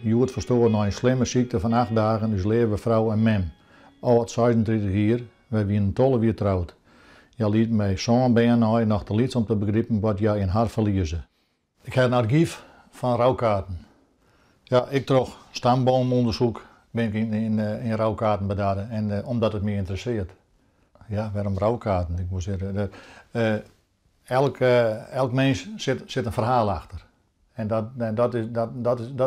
Hjoed ferstoar nei in slimme sykte fan 8 dagen ús leave frou en mem, âld 36 jier, wy wienen 12 jier troud. Hja liet mei sân bern nei, noch te lyts om te begripen wat hja yn har ferlieze. Ik ha in argyf fan roukaarten. Ja, ek troch stamboomûndersyk bin ik yn roukaarten bedarre en omdat it my ynteressearret. Ja, wêrom roukaarten? Ik moat sizze, elk mins sit in ferhaal achter. En dat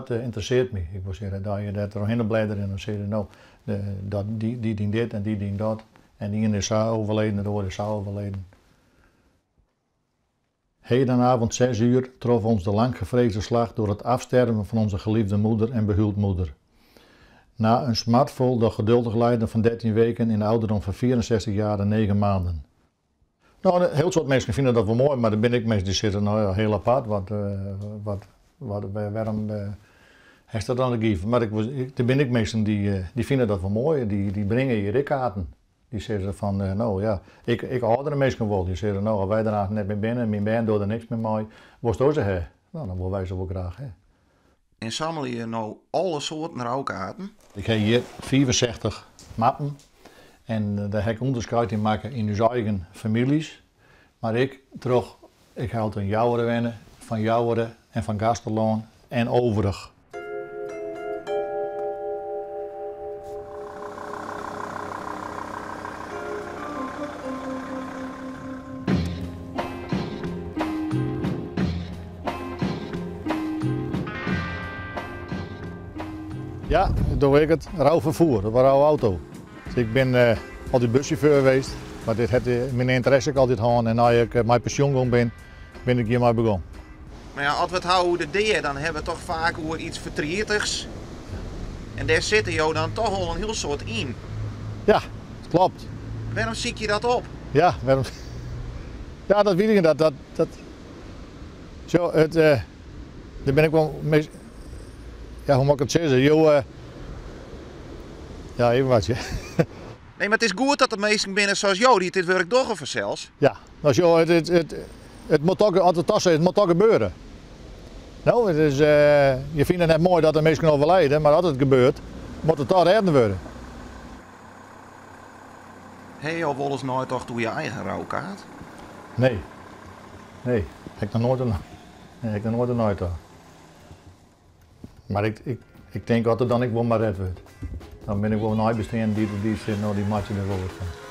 ynteressearret my. Ik wol sizze, dat je dêr trochhinne blädderje en dan sizze je, no, dy dyn dit en dy dyn dat. En de ien is sa overleden, de oar is sa overleden. Hedenavond 6 uur trof ons de lang gevreesde slag door het afsterven van onze geliefde moeder en behulpmoeder. Na een smartvol, doch geduldig lijden van 13 weken in de ouderdom van 64 jaar en 9 maanden. No, in hiel soad minsken fine dat wol moai, mar der binne ek minsken dy sizze, no ja, hiel apart, wat, wat, wat, wêrom hast dat dan argyf? Mar ik, der binne ek minsken dy fine dat wol moai, dy bringe hjir ek kaarten. Dy sizze fan, no ja, ek âldere minsken wol, dy sizze, no, as wy der aanst net mear binne, myn bern dogge der niks mear mei, wolsto se ha? No, dan wolle wy se wol graach ha. En sammelje je no alle soarten roukaarten? Ik ha hjir 65 mappen en dêr ha ik ûnderskaid yn makke yn ús eigen famyljes, mar ek troch, ik ha altyd yn Joure wenne, fan Joure en fan Gaasterlân en overig. Ja, doe ik it rouferfoer, dat wie rouauto. Dus ik bin altyd bussjauffeur west, mar dit hat myn ynteresse ek altyd hân en nei't ik mei pensjoen gong bin, bin ik hjirmei begûn. Mar ja, as we it hawwe oer de dea, dan hawwe we it toch faak oer iets fertrietichs. En dêr sitte jo dan toch al in hiel soad yn. Ja, klopt. Wêrom sykje je dat op? Ja, wêrom? Ja, dat wit ik net. Dat, dat, sjo, it, uh, dêr bin ik wol mis. Ja, hoe moat ik it sizze? Jo, uh, ja, even wachtsje. Nee, mar it is goed dat der minsken binne sa as jo dy't dit wurk dogge fansels. Ja, no sjo, it, it, it, it moat toch, as it toch sa is, it moat toch gebeure. No, it is, je fine it net moai dat de minsken overlijden, mar as it gebeurt, moat it toch rêden wurde. Ha jo wolris neitocht oer je eigen roukaart? Nee. Nee, ha ik noch noait oer, nee, ha ik noch noait oer neitocht. Mar ik, ik, ik tink as it dan ek wol mar red wurdt. Dan bin ik wol neibesteanden dy't, dy't sizze, no dy meitsje der wol wat fan.